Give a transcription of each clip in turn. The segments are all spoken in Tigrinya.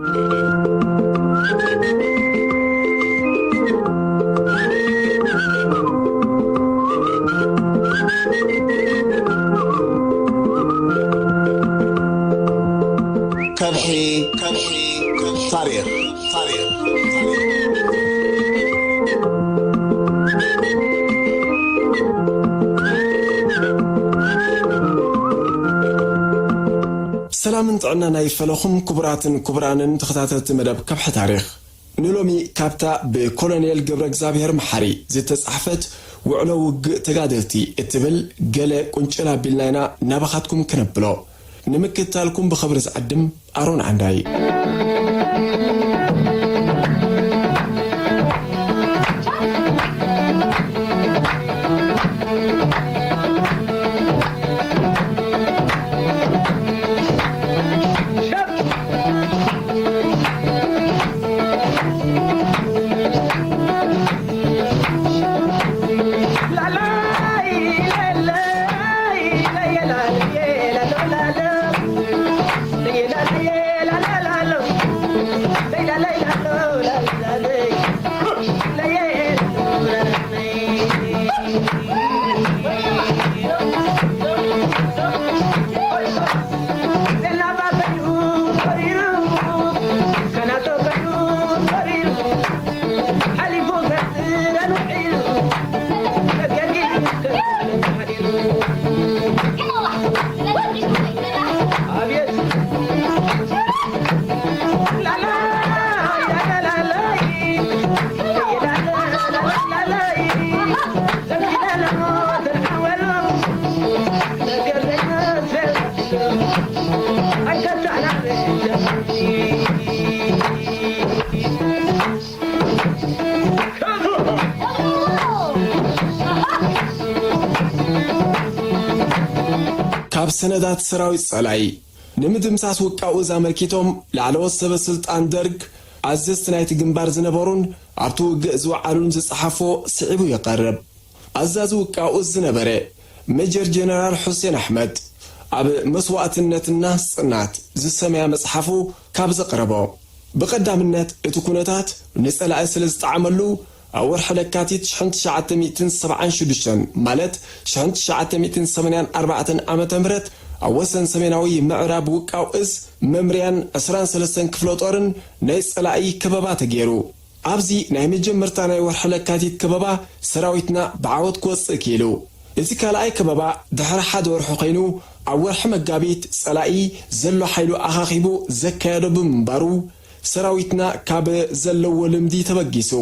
ከብሒ፣ ከብሒ፣ ታሪኽ፣ ታሪኽ፣ ታሪኽ። ሰላምን ጥዕናን ኣይፈለኹም ክቡራትን ክቡራንን ተኸታተልቲ መደብ ከብሒ ታሪኽ። ንሎሚ ካብታ ብኮሎኔል ገብረ እግዚኣብሔር መሓሪ ዝተጻሕፈት ውዕሎ ውግእ ተጋደልቲ እትብል ገለ ቁንጭል ኣቢልና ኢና ናባኻትኩም ክነብሎ። ንምክትታልኩም ብኽብሪ ዝዕድም ኣሮን ዓንዳይ። ካብ ሰነዳት ሰራዊት ጸላኢ ንምድምሳስ ውቃው እዝ ኣመልኪቶም ላዕለዎት ሰበ ስልጣን ደርግ ኣዘዝቲ ናይቲ ግንባር ዝነበሩን ኣብቲ ውግእ ዝወዓሉን ዝጸሓፎ ስዒቡ ይቐርብ። ኣዛዚ ውቃው እዝ ዝነበረ ሜጀር ጀነራል ሑሴን ኣሕመድ ኣብ መስዋእትነትና ጽናት ዝሰመያ መጽሓፉ ካብ ዘቕረቦ፣ ብቐዳምነት እቲ ኩነታት ንጸላኢ ስለ ዝጠዓመሉ፣ ኣብ ወርሒ ለካቲት ሽሕን ትሽዓተ ሚእትን ሰብዓን ሽዱሽተን ማለት ሽሕን ትሽዓተ ሚእትን ሰማንያን ኣርባዕተን ዓመተ ምህረት ኣብ ወሰን ሰሜናዊ ምዕራብ ውቃው እዝ መምርያን ዕስራን ሰለስተን ክፍለ ጦርን ናይ ጸላኢ ከበባ ተገይሩ። ኣብዚ ናይ መጀመርታ ናይ ወርሒ ለካቲት ከበባ ሰራዊትና ብዓወት ክወጽእ ክኢሉ። እቲ ካልኣይ ከበባ ድሕሪ ሓደ ወርሒ ኮይኑ፣ ኣብ ወርሒ መጋቢት ጸላኢ ዘሎ ሓይሉ ኣኻኺቡ ዘካየዶ ብምንባሩ፣ ሰራዊትና ካብ ዘለዎ ልምዲ ተበጊሱ፣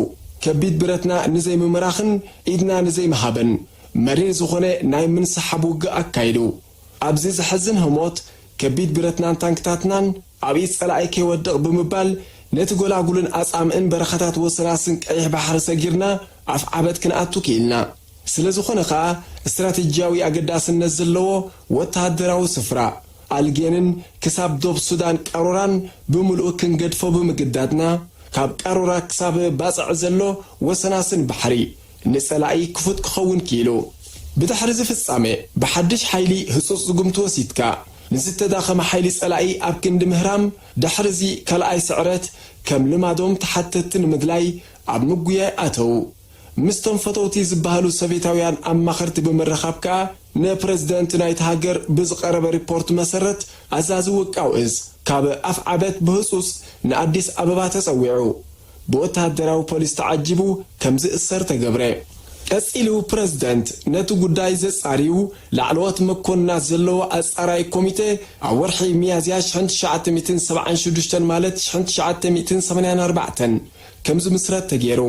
ከቢድ ብረትና ንዘይምምራኽን ኢድና ንዘይምሃብን መሪር ዝኾነ ናይ ምንስሓብ ውግእ ኣካይዱ። ኣብዚ ዘሕዝን ህሞት፣ ከቢድ ብረትናን ታንክታትናን ኣብ ኢድ ጸላኢ ከይወድቕ ብምባል፣ ነቲ ጎላጉልን ኣጻምእን በረኻታት ወሰናስን ቀይሕ ባሕሪ ሰጊርና ኣፍዓበት ክንኣቱ ክኢልና። ስለ ዝኾነ ኸኣ፣ ስትራቴጂያዊ ኣገዳስነት ዘለዎ ወተሃደራዊ ስፍራ፣ ኣልጌንን ክሳብ ዶብ ሱዳን ቀሮራን ብምልኡ ክንገድፎ ብምግዳድና፣ ካብ ቀሮራ ክሳብ ባጽዕ ዘሎ ወሰናስን ባሕሪ ንጸላኢ ክፉት ክኸውን ክኢሉ። ብድሕሪ እዚ ፍጻመ፣ ብሓድሽ ሓይሊ ህጹጽ ስጉምቲ ወሲድካ፣ ንዝተዳኸመ ሓይሊ ጸላኢ ኣብ ክንዲ ምህራም፣ ድሕሪ እዚ ካልኣይ ስዕረት ከም ልማዶም ተሓተትቲ ንምድላይ ኣብ ምጉያይ ኣተዉ። ምስቶም ፈተውቲ ዝበሃሉ ሶቬታውያን ኣማኸርቲ ብምርኻብ ከኣ፣ ንፕረዚደንት ናይቲ ሃገር ብዝቐረበ ሪፖርት መሰረት፣ ኣዛዚ ውቃው እዝ ካብ ኣፍዓበት ብህጹጽ ንኣዲስ ኣበባ ተጸዊዑ፣ ብወተሃደራዊ ፖሊስ ተዓጂቡ ከም ዝእሰር ተገብረ። ቀጺሉ ፕረዚደንት ነቲ ጉዳይ ዘጻርዩ ላዕለዎት መኮንናት ዘለዎ ኣጻራይ ኮሚቴ ኣብ ወርሒ ሚያዝያ ሽሕን ትሽዓተ ሚእትን ሰብዓን ሽዱሽተን ማለት ሽሕን ትሽዓተ ሚእትን ሰማንያን ኣርባዕተን ከም ዝምስረት ተገይሩ።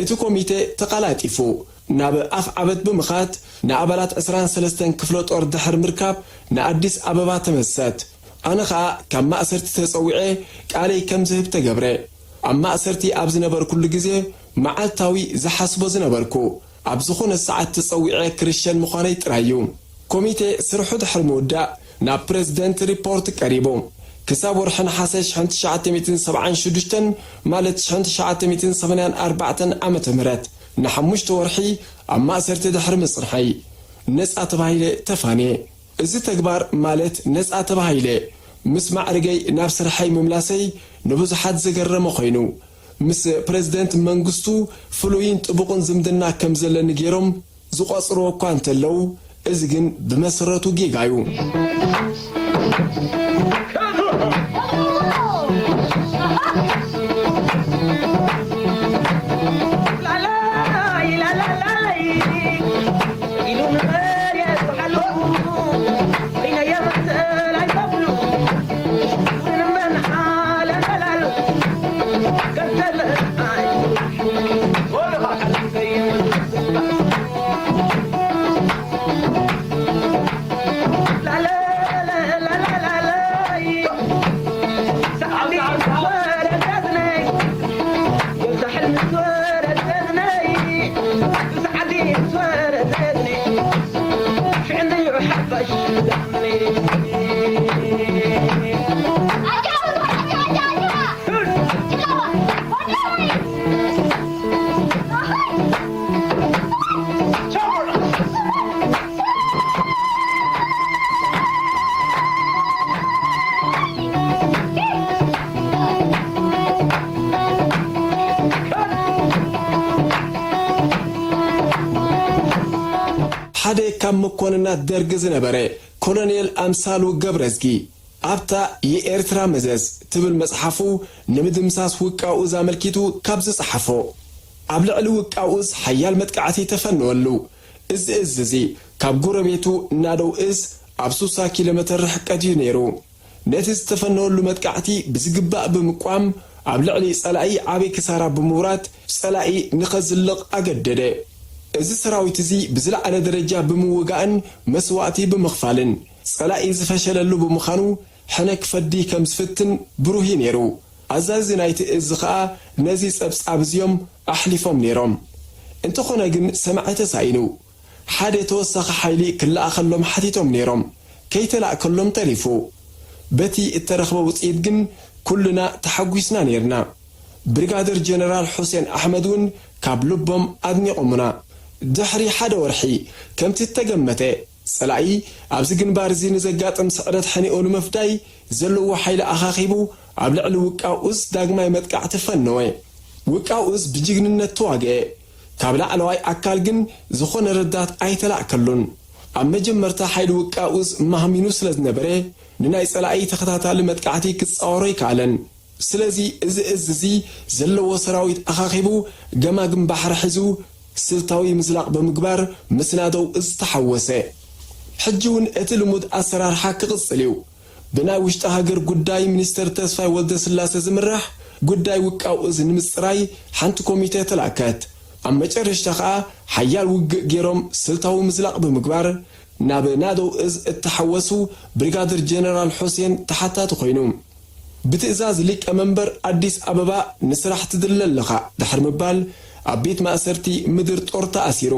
እቲ ኮሚቴ ተቐላጢፉ ናብ ኣፍዓበት ብምኻድ ንኣባላት ዕስራን ሰለስተን ክፍለ ጦር ድሕሪ ምርካብ ንኣዲስ ኣበባ ተመሰት። ኣነ ኸኣ ካብ ማእሰርቲ ተጸዊዐ ቃለይ ከም ዝህብ ተገብረ። ኣብ ማእሰርቲ ኣብ ዝነበርኩሉ ግዜ መዓልታዊ ዝሓስቦ ዝነበርኩ ኣብ ዝኾነ ሰዓት ተጸዊዐ ክርሸን ምዃነይ ጥራይ እዩ። ኮሚቴ ስርሑ ድሕሪ ምውዳእ ናብ ፕረዚደንት ሪፖርት ቀሪቡ። ክሳብ ወርሒ ነሓሰ ሽሕን ትሽዓተ ሚእትን ሰብዓን ሽዱሽተን ማለት ሽሕን ትሽዓተ ሚእትን ሰማንያን ኣርባዕተን ዓመተ ምህረት ንሓሙሽተ ወርሒ ኣብ ማእሰርቲ ድሕሪ ምጽንሐይ ነጻ ተባሂለ ተፋንየ። እዚ ተግባር ማለት ነጻ ተባሂለ ምስ ማዕርገይ ናብ ስርሐይ ምምላሰይ ንብዙሓት ዘገረመ ኮይኑ፣ ምስ ፕረዚደንት መንግስቱ ፍሉይን ጥቡቕን ዝምድና ከም ዘለኒ ገይሮም ዝቖጽርዎ እኳ እንተለዉ፣ እዚ ግን ብመሰረቱ ጌጋ እዩ። ሓደ ካብ መኮንናት ደርጊ ዝነበረ ኮሎኔል ኣምሳሉ ገብረዝጊ፣ ኣብታ የኤርትራ መዘዝ ትብል መጽሓፉ፣ ንምድምሳስ ውቃው እዝ ኣመልኪቱ ካብ ዝጸሓፎ፣ ኣብ ልዕሊ ውቃው እዝ ሓያል መጥቃዕቲ ተፈነወሉ። እዚ እዝ እዚ ካብ ጎረቤቱ ናደው እዝ ኣብ ሱሳ ኪሎ ሜተር ርሕቀት እዩ ነይሩ። ነቲ ዝተፈነወሉ መጥቃዕቲ ብዝግባእ ብምቋም፣ ኣብ ልዕሊ ጸላኢ ዓቢ ክሳራ ብምውራድ፣ ጸላኢ ንኸዝልቕ ኣገደደ። እዚ ሰራዊት እዚ ብዝለዓለ ደረጃ ብምውጋእን መስዋእቲ ብምኽፋልን፣ ጸላኢ ዝፈሸለሉ ብምዃኑ፣ ሕነ ክፈዲ ከም ዝፍትን ብሩህ እዩ ነይሩ። ኣዛዚ ናይቲ እዝ ኸኣ ነዚ ጸብጻብ እዚኦም ኣሕሊፎም ነይሮም። እንተኾነ ግን ሰማዒ ተሳኢኑ። ሓደ ተወሳኺ ሓይሊ ክለኣኸሎም ሓቲቶም ነይሮም። ከይተላእከሎም ተሪፉ። በቲ እተረኽበ ውጽኢት ግን ኩልና ተሓጒስና ነይርና። ብሪጋደር ጀነራል ሑሴን ኣሕመድ እውን ካብ ልቦም ኣድኒቖሙና። ድሕሪ ሓደ ወርሒ፣ ከምቲ እተገመተ፣ ጸላኢ ኣብዚ ግንባር እዚ ንዘጋጥም ስዕረት ሕኒኡ ንምፍዳይ ዘለዎ ሓይሊ ኣኻኺቡ ኣብ ልዕሊ ውቃው እዝ ዳግማይ መጥቃዕቲ ፈነወ። ውቃው እዝ ብጅግንነት ተዋግአ። ካብ ላዕለዋይ ኣካል ግን ዝኾነ ረዳት ኣይተላእከሉን። ኣብ መጀመርታ ሓይሊ ውቃው እዝ ማህሚኑ ስለ ዝነበረ፣ ንናይ ጸላኢ ተኸታታሊ መጥቃዕቲ ክጻወሮ ኣይከኣለን። ስለዚ እዚ እዝ እዚ ዘለዎ ሰራዊት ኣኻኺቡ ገማግም ባሕሪ ሒዙ ስልታዊ ምዝላቕ ብምግባር ምስ ናደው እዝ ተሓወሰ። ሕጂ እውን እቲ ልሙድ ኣሰራርሓ ክቕጽል እዩ። ብናይ ውሽጢ ሃገር ጉዳይ ሚኒስተር ተስፋይ ወልደስላሰ ዝምራሕ ጉዳይ ውቃው እዝ ንምጽራይ ሓንቲ ኮሚተ ተላእከት። ኣብ መጨረሽታ ኸኣ ሓያል ውግእ ገይሮም ስልታዊ ምዝላቕ ብምግባር ናብ ናደው እዝ እተሓወሱ ብሪጋደር ጀነራል ሑሴን ተሓታቲ ኮይኑ። ብትእዛዝ ሊቀ መንበር ኣዲስ ኣበባ ንስራሕ ትድለ ኣለኻ ድሕሪ ምባል ኣብ ቤት ማእሰርቲ ምድር ጦር ተኣሲሩ።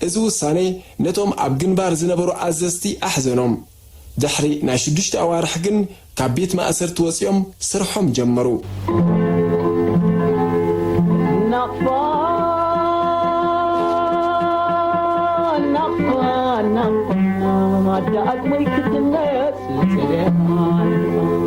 እዚ ውሳኔ ነቶም ኣብ ግንባር ዝነበሩ ኣዘዝቲ ኣሕዘኖም። ድሕሪ ናይ ሽዱሽተ ኣዋርሕ ግን ካብ ቤት ማእሰርቲ ወጺኦም ስርሖም ጀመሩ። ናቕፋ፣ ናቕፋ፣ ናቕፋ፣ ዳግመይ ክትነስ ጽሬት ናቕፋ።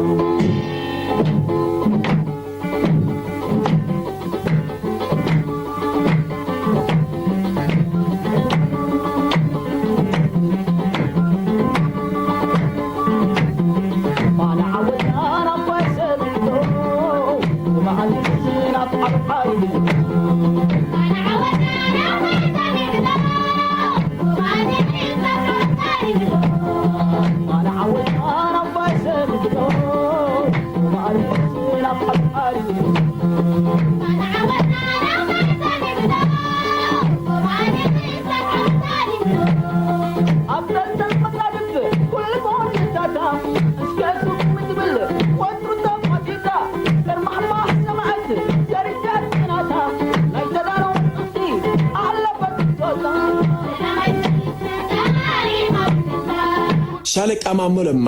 ሻለቃ ማሞ ለማ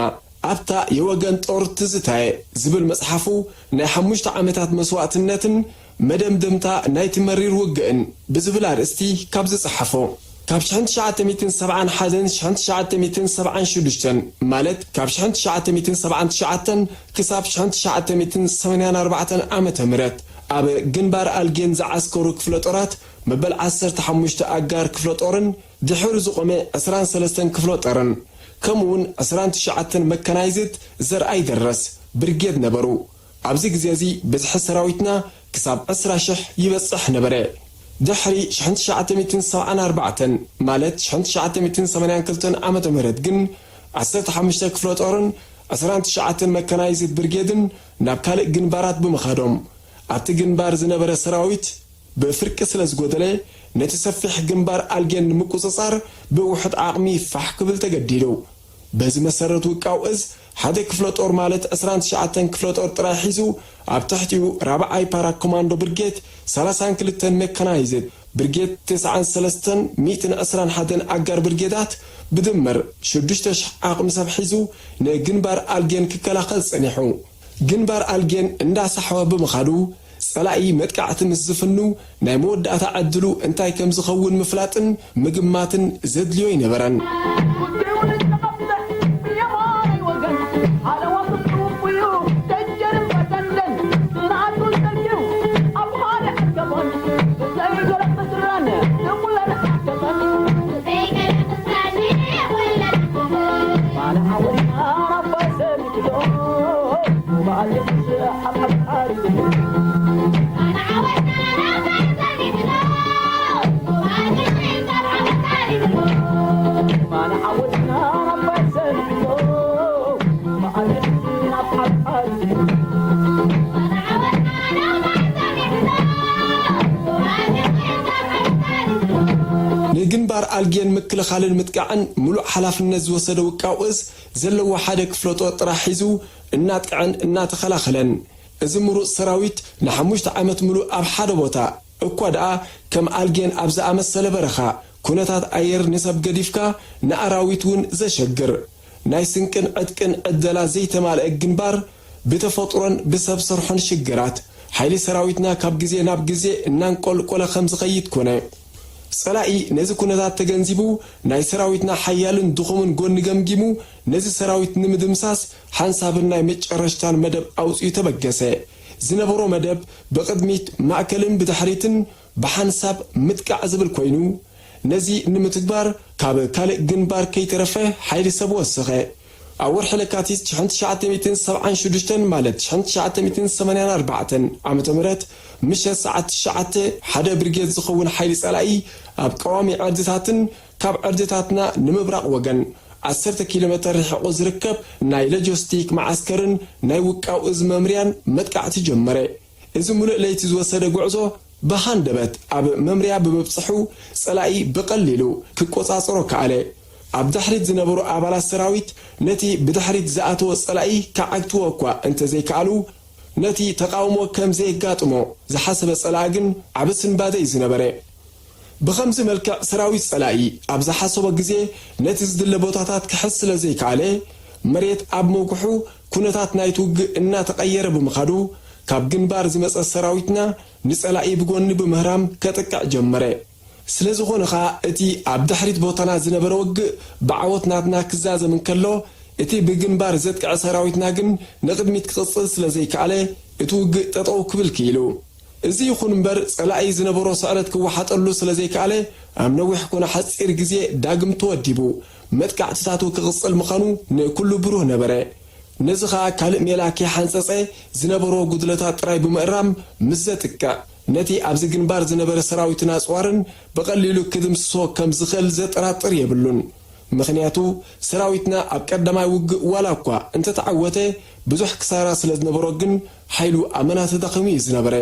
ኣብታ የወገን ጦር ትዝታየ ዝብል መጽሓፉ፣ ናይ ሓሙሽተ ዓመታት መስዋእትነትን መደምደምታ ናይቲ መሪር ውግእን ብዝብል ኣርእስቲ ካብ ዝጸሓፎ፣ ካብ ሽሕን ትሽዓተ ሚእትን ሰብዓን ሓደን ሽሕን ትሽዓተ ሚእትን ሰብዓን ሽዱሽተን፣ ማለት ካብ ሽሕን ትሽዓተ ሚእትን ሰብዓን ትሽዓተን ክሳብ ሽሕን ትሽዓተ ሚእትን ሰማንያን ኣርባዕተን ዓመተ ምህረት፣ ኣብ ግንባር ኣልጌን ዝዓስከሩ ክፍለ ጦራት፣ መበል ዓሰርተ ሓሙሽተ ኣጋር ክፍለ ጦርን ድሕሩ ዝቖመ ዕስራን ሰለስተን ክፍለ ጦርን፣ ከምኡውን ዕስራን ትሽዓተን መካናይዝድ ዘርኣይ ደረስ ብርጌድ ነበሩ። ኣብዚ ግዜ እዚ ብዝሒ ሰራዊትና ክሳብ ዕስራ ሽሕ ይበጽሕ ነበረ። ድሕሪ ሽሕን ትሽዓተ ሚእትን ሰብዓን ኣርባዕተን፣ ማለት ሽሕን ትሽዓተ ሚእትን ሰማንያን ክልተን ዓመተ ምህረት ግን፣ ዓሰርተ ሓሙሽተ ክፍለ ጦርን ዕስራን ትሽዓተን መካናይዝድ ብርጌድን ናብ ካልእ ግንባራት ብምኻዶም፣ ኣብቲ ግንባር ዝነበረ ሰራዊት ብፍርቂ ስለ ዝጎደለ፣ ነቲ ሰፊሕ ግንባር ኣልጌን ንምቁጽጻር ብውሑድ ዓቕሚ ፋሕ ክብል ተገዲዱ። በዚ መሰረት ውቃው እዝ ሓደ ክፍለ ጦር ማለት ዕስራን ትሽዓተን ክፍለ ጦር ጥራይ ሒዙ፣ ኣብ ትሕቲኡ ራብዓይ ፓራ ኮማንዶ ብርጌድ፣ ሰላሳን ክልተን ሜካናይዝድ ብርጌድ፣ ተስዓን ሰለስተን ሚእትን ዕስራን ሓደን ኣጋር ብርጌዳት ብድምር ሽዱሽተ ሽሕ ዓቕሚ ሰብ ሒዙ ንግንባር ኣልጌን ክከላኸል ጸኒሑ። ግንባር ኣልጌን እንዳሳሕወ ብምኻዱ፣ ጸላኢ መጥቃዕቲ ምስ ዝፍኑ፣ ናይ መወዳእታ ዕድሉ እንታይ ከም ዝኸውን ምፍላጥን ምግማትን ዘድልዮ ኣይነበረን። ንግንባር ኣልጌን ምክልኻልን ምጥቃዕን ምሉእ ሓላፍነት ዝወሰደ ውቃው እዝ ዘለዎ ሓደ ክፍለ ጦር ጥራሕ ሒዙ እናጥቅዐን እናተኸላኸለን፣ እዚ ምሩፅ ሰራዊት ንሓሙሽተ ዓመት ምሉእ ኣብ ሓደ ቦታ፣ እኳ ደኣ ከም ኣልጌን ኣብ ዝኣመሰለ በረኻ፣ ኩነታት ኣየር ንሰብ ገዲፍካ ንኣራዊት እውን ዘሸግር፣ ናይ ስንቅን ዕጥቅን ዕደላ ዘይተማልአ ግንባር፣ ብተፈጥሮን ብሰብ ሰርሖን ሽግራት፣ ሓይሊ ሰራዊትና ካብ ግዜ ናብ ግዜ እናንቆልቆለ ከም ዝኸይድ ኮነ። ጸላኢ ነዚ ኩነታት ተገንዚቡ፣ ናይ ሰራዊትና ሓያልን ድኹምን ጎኒ ገምጊሙ፣ ነዚ ሰራዊት ንምድምሳስ ሓንሳብን ናይ መጨረሽታን መደብ ኣውጺኡ ተበገሰ። ዝነበሮ መደብ ብቕድሚት፣ ማእከልን ብድሕሪትን ብሓንሳብ ምጥቃዕ ዝብል ኮይኑ፣ ነዚ ንምትግባር ካብ ካልእ ግንባር ከይተረፈ ሓይሊ ሰብ ወሰኸ። ኣብ ወርሒ ለካቲት ሽሕን ትሽዓተ ሚእትን ሰብዓን ሽዱሽተን ማለት ሽሕን ትሽዓተ ሚእትን ሰማንያን ኣርባዕተን ዓመተ ምህረት ምሸት ሰዓት ትሽዓተ ሓደ ብርጌድ ዝኸውን ሓይሊ ጸላኢ ኣብ ቀዋሚ ዕርድታትን ካብ ዕርድታትና ንምብራቕ ወገን ዓሰርተ ኪሎ ሜተር ርሒቑ ዝርከብ ናይ ሎጂስቲክ መዓስከርን ናይ ውቃው እዝ መምርያን መጥቃዕቲ ጀመረ። እዚ ምሉእ ለይቲ ዝወሰደ ጉዕዞ ብሃንደበት ኣብ መምርያ ብምብጽሑ፣ ጸላኢ ብቐሊሉ ክቆጻጸሮ ከኣለ። ኣብ ድሕሪት ዝነበሩ ኣባላት ሰራዊት ነቲ ብድሕሪት ዝኣተወ ጸላኢ ክዓግትዎ እኳ እንተዘይከኣሉ፣ ነቲ ተቓውሞ ከም ዘየጋጥሞ ዝሓሰበ ጸላኢ ግን ዓቢ ስንባደ እዩ ዝነበረ። ብኸምዚ መልክዕ ሰራዊት ጸላኢ ኣብ ዝሓሰቦ ግዜ ነቲ ዝድለ ቦታታት ክሕዝ ስለ ዘይከኣለ፣ መሬት ኣብ ምጉሑ ኩነታት ናይቲ ውግእ እናተቐየረ ብምኻዱ፣ ካብ ግንባር ዝመጸ ሰራዊትና ንጸላኢ ብጎኒ ብምህራም ከጥቅዕ ጀመረ። ስለ ዝኾነ ኸኣ፣ እቲ ኣብ ድሕሪት ቦታና ዝነበረ ውግእ ብዓወት ናትና ክዛዘም እንከሎ፣ እቲ ብግንባር ዘጥቅዐ ሰራዊትና ግን ንቕድሚት ክቕጽል ስለ ዘይከኣለ፣ እቲ ውግእ ጠጠው ክብል ክኢሉ። እዚ ይኹን እምበር፣ ጸላኢ ዝነበሮ ስዕረት ክወሓጠሉ ስለ ዘይከኣለ፣ ኣብ ነዊሕ ኮነ ሓጺር ግዜ ዳግም ተወዲቡ፣ መጥቃዕትታቱ ክቕጽል ምዃኑ ንኩሉ ብሩህ ነበረ። ነዚ ኸኣ ካልእ ሜላ ከይሓንጸጸ፣ ዝነበሮ ጉድለታት ጥራይ ብምእራም ምስ ዘጥቅዕ፣ ነቲ ኣብዚ ግንባር ዝነበረ ሰራዊትን ኣጽዋርን ብቐሊሉ ክድምስሶ ከም ዝኽእል ዘጠራጥር የብሉን። ምኽንያቱ፣ ሰራዊትና ኣብ ቀዳማይ ውግእ ዋላ እኳ እንተተዓወተ፣ ብዙሕ ክሳራ ስለ ዝነበሮ ግን፣ ሓይሉ ኣመና ተዳኺሙ እዩ ዝነበረ።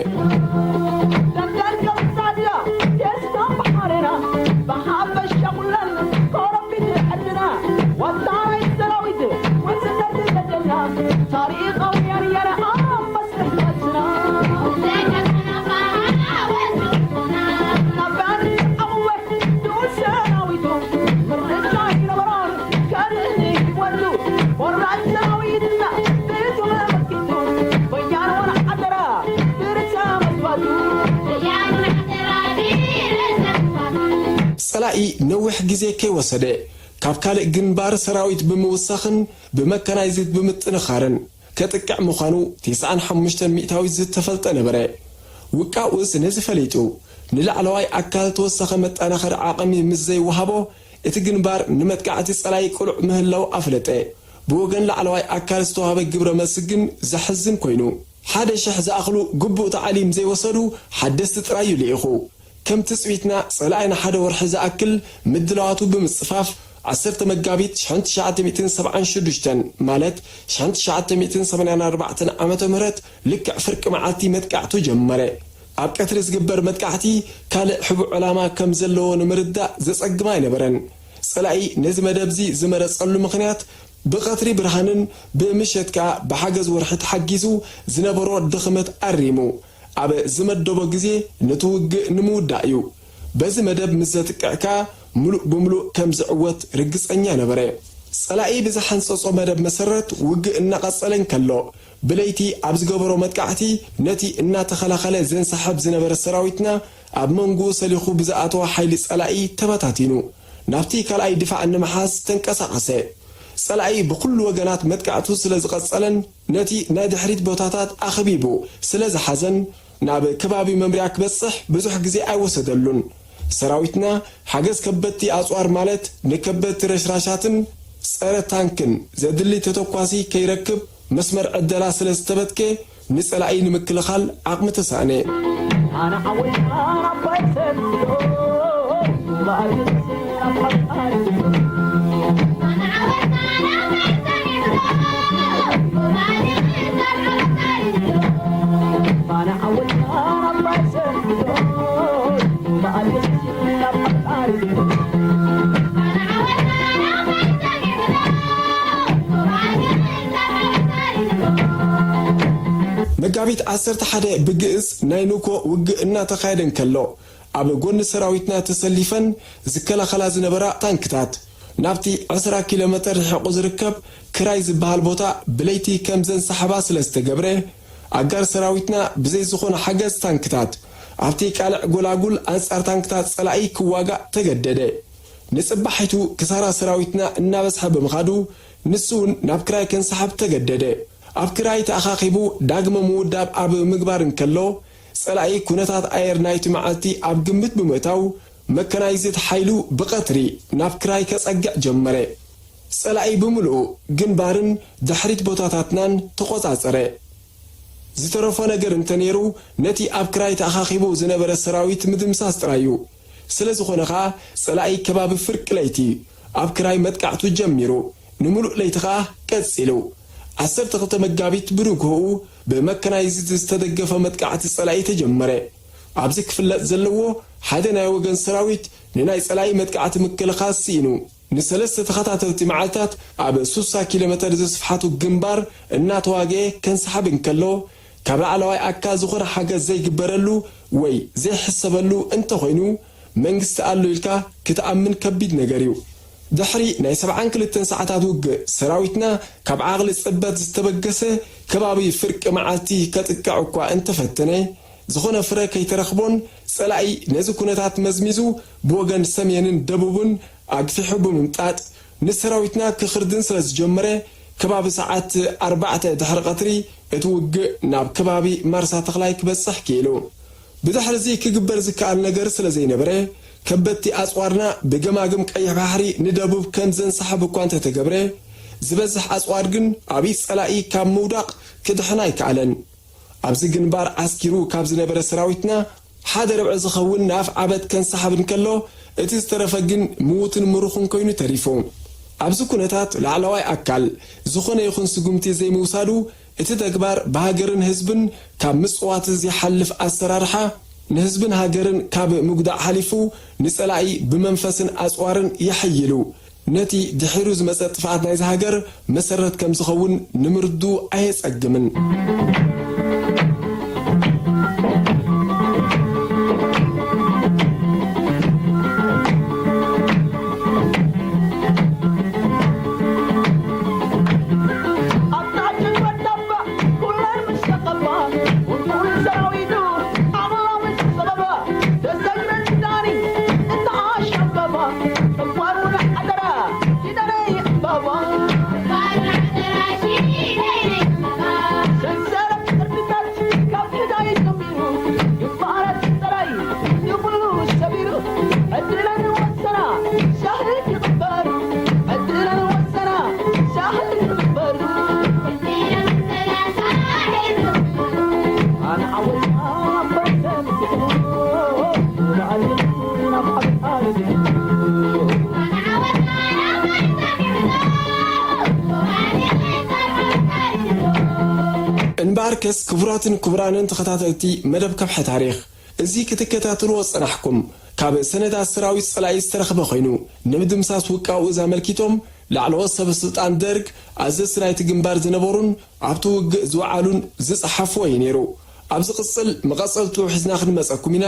ነዊሕ ግዜ ከይወሰደ፣ ካብ ካልእ ግንባር ሰራዊት ብምውሳኽን ብመካናይዝድ ብምጥንኻርን ከጥቅዕ ምዃኑ ተስዓን ሓሙሽተን ሚእታዊት ዝተፈልጠ ነበረ። ውቃውስ ነዚ ፈሊጡ፣ ንላዕለዋይ ኣካል ተወሳኺ መጠናኸሪ ዓቕሚ ምስ ዘይወሃቦ፣ እቲ ግንባር ንመጥቃዕቲ ጸላኢ ቅሉዕ ምህላው ኣፍለጠ። ብወገን ላዕለዋይ ኣካል ዝተዋህበ ግብረ መልሲ ግን ዘሕዝን ኮይኑ፣ ሓደ ሽሕ ዝኣኽሉ ግቡእ ታዕሊም ዘይወሰዱ ሓደስቲ ጥራይ እዩ ልኢኹ። ከም ትጽቢትና፣ ጸላኢ ንሓደ ወርሒ ዝኣክል ምድላዋቱ ብምጽፋፍ፣ ዓሰርተ መጋቢት ሽሕን ትሽዓተ ሚእትን ሰብዓን ሽዱሽተን፣ ማለት ሽሕን ትሽዓተ ሚእትን ሰማንያን ኣርባዕተን ዓመተ ምህረት፣ ልክዕ ፍርቂ መዓልቲ መጥቃዕቱ ጀመረ። ኣብ ቀትሪ ዝግበር መጥቃዕቲ ካልእ ሕቡእ ዕላማ ከም ዘለዎ ንምርዳእ ዘጸግም ኣይነበረን። ጸላኢ ነዚ መደብዚ ዝመረጸሉ ምኽንያት፣ ብቐትሪ ብርሃንን ብምሸት ከኣ ብሓገዝ ወርሒ ተሓጊዙ ዝነበሮ ድኽመት ኣሪሙ፣ ኣብ ዝመደቦ ግዜ ነቲ ውግእ ንምውዳእ እዩ። በዚ መደብ ምስ ዘጥቅዕ ከኣ፣ ምሉእ ብምሉእ ከም ዝዕወት ርግጸኛ ነበረ። ጸላኢ ብዝሓንጸጾ መደብ መሰረት ውግእ እናቐጸለ እንከሎ፣ ብለይቲ ኣብ ዝገበሮ መጥቃዕቲ፣ ነቲ እናተኸላኸለ ዘንሳሕብ ዝነበረ ሰራዊትና፣ ኣብ መንጎኡ ሰሊኹ ብዝኣተወ ሓይሊ ጸላኢ ተበታቲኑ፣ ናብቲ ካልኣይ ድፋዕ ንምሓዝ ተንቀሳቐሰ። ጸላኢ ብኹሉ ወገናት መጥቃዕቱ ስለ ዝቐጸለን፣ ነቲ ናይ ድሕሪት ቦታታት ኣኽቢቡ ስለ ዝሓዘን፣ ናብ ከባቢ መምርያ ክበጽሕ ብዙሕ ግዜ ኣይወሰደሉን። ሰራዊትና ሓገዝ ከበድቲ ኣጽዋር፣ ማለት ንከበድቲ ረሽራሻትን ጸረ ታንክን ዘድሊ ተተኳሲ ከይረክብ መስመር ዕደላ ስለ ዝተበትከ፣ ንጸላኢ ንምክልኻል ዓቕሚ ተሳእነ። ኣነ ዓወት ኣባይ ሰንዶ፣ ባዕሉ መጋቢት ዓሰርተ ሓደ ብግእዝ ናይ ኑኮ ውግእ እናተኻየደ እንከሎ፣ ኣብ ጎኒ ሰራዊትና ተሰሊፈን ዝከላኸላ ዝነበራ ታንክታት፣ ናብቲ ዕስራ ኪሎ ሜተር ርሒቑ ዝርከብ ክራይ ዝበሃል ቦታ ብለይቲ ከም ዘንሳሕባ ስለ ዝተገብረ፣ ኣጋር ሰራዊትና ብዘይ ዝኾነ ሓገዝ ታንክታት ኣብቲ ቃልዕ ጎላጉል ኣንጻር ታንክታት ጸላኢ ክዋጋእ ተገደደ። ንጽባሒቱ ክሳራ ሰራዊትና እናበዝሐ ብምኻዱ፣ ንሱ እውን ናብ ክራይ ከንሳሕብ ተገደደ። ኣብ ክራይ ተኣኻኺቡ ዳግመ ምውዳብ ኣብ ምግባር እንከሎ፣ ጸላኢ ኩነታት ኣየር ናይቲ መዓልቲ ኣብ ግምት ብምእታው፣ መከናይዝድ ሓይሉ ብቐትሪ ናብ ክራይ ከጸግዕ ጀመረ። ጸላኢ ብምልኡ ግንባርን ድሕሪት ቦታታትናን ተቖጻጸረ። ዝተረፎ ነገር እንተነይሩ፣ ነቲ ኣብ ክራይ ተኣኻኺቡ ዝነበረ ሰራዊት ምድምሳስ ጥራይ እዩ። ስለ ዝኾነ ኸኣ፣ ጸላኢ ከባቢ ፍርቂ ለይቲ ኣብ ክራይ መጥቃዕቱ ጀሚሩ፣ ንምሉእ ለይቲ ኸኣ ቀጺሉ። ዓሰርተ ክልተ መጋቢት ብንግሆኡ ብመከናይዝድ ዝተደገፈ መጥቃዕቲ ጸላኢ ተጀመረ። ኣብዚ ክፍለጥ ዘለዎ፣ ሓደ ናይ ወገን ሰራዊት ንናይ ጸላኢ መጥቃዕቲ ምክልኻል ስኢኑ፣ ንሰለስተ ተኸታተልቲ መዓልታት ኣብ ሱሳ ኪሎ ሜተር ዝስፍሓቱ ግንባር እናተዋግኤ ከንሰሓብ እንከሎ፣ ካብ ላዕለዋይ ኣካል ዝኾነ ሓገዝ ዘይግበረሉ ወይ ዘይሕሰበሉ እንተኾይኑ፣ መንግስቲ ኣሎ ኢልካ ክትኣምን ከቢድ ነገር እዩ። ድሕሪ ናይ ሰብዓን ክልተን ሰዓታት ውግእ፣ ሰራዊትና ካብ ዓቕሊ ጽበት ዝተበገሰ ከባቢ ፍርቂ መዓልቲ ከጥቅዕ እኳ እንተፈተነ፣ ዝኾነ ፍረ ከይተረኽቦን ጸላኢ ነዚ ኩነታት መዝሚዙ ብወገን ሰሜንን ደቡብን ኣግፊሑ ብምምጣጥ ንሰራዊትና ክኽርድን ስለ ዝጀመረ፣ ከባቢ ሰዓት ኣርባዕተ ድሕሪ ቀትሪ እቲ ውግእ ናብ ከባቢ ማርሳ ተኽላይ ክበጽሕ ክኢሉ። ብድሕርዚ ክግበር ዝከኣል ነገር ስለ ዘይነበረ፣ ከበድቲ ኣጽዋርና ብገማግም ቀይሕ ባሕሪ ንደቡብ ከም ዘንሳሕብ እኳ እንተተገብረ፣ ዝበዝሕ ኣጽዋር ግን ኣብ ኢድ ጸላኢ ካብ ምውዳቕ ክድሕን ኣይከኣለን። ኣብዚ ግንባር ዓስኪሩ ካብ ዝነበረ ሰራዊትና ሓደ ርብዒ ዝኸውን ንኣፍ ዓበት ከንሰሓብ እንከሎ፣ እቲ ዝተረፈ ግን ምዉትን ምሩኽን ኮይኑ ተሪፉ። ኣብዚ ኩነታት ላዕለዋይ ኣካል ዝኾነ ይኹን ስጉምቲ ዘይምውሳዱ፣ እቲ ተግባር ብሃገርን ህዝብን ካብ ምጽዋት ዝሓልፍ ኣሰራርሓ፣ ንህዝብን ሃገርን ካብ ምጉዳእ ሓሊፉ፣ ንጸላኢ ብመንፈስን ኣጽዋርን የሐይሉ። ነቲ ድሒሩ ዝመጸ ጥፍኣት ናይዛ ሃገር መሰረት ከም ዝኸውን ንምርዱ ኣየጸግምን። ኣብ ታሕቲ ወዳባ ኩለን ምስ ተቐባ፣ ቁልቁል ሰራዊቱ ኣምራ ምስ ተቐባ፣ ተሰግረን ዳኒ እናኣሸበባ፣ ባርከስ ክቡራትን ክቡራንን ተኸታተልቲ መደብ ከብሐ ታሪኽ፣ እዚ ክትከታተልዎ ዝጸናሕኩም ካብ ሰነዳት ሰራዊት ጸላኢ ዝተረኽበ ኮይኑ፣ ንምድምሳስ ውቃውኡ ዘመልኪቶም ላዕለዎት ሰበ ስልጣን ደርግ ኣዘዝቲ ናይቲ ግንባር ዝነበሩን ኣብቲ ውግእ ዝወዓሉን ዝጸሓፍዎ እዩ ነይሩ። ኣብ ዝቕጽል መቐጸልትኡ ሒዝና ክንመጸኩም ኢና።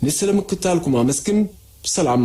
ንስለ ምክታልኩም ኣመስግን። ሰላም።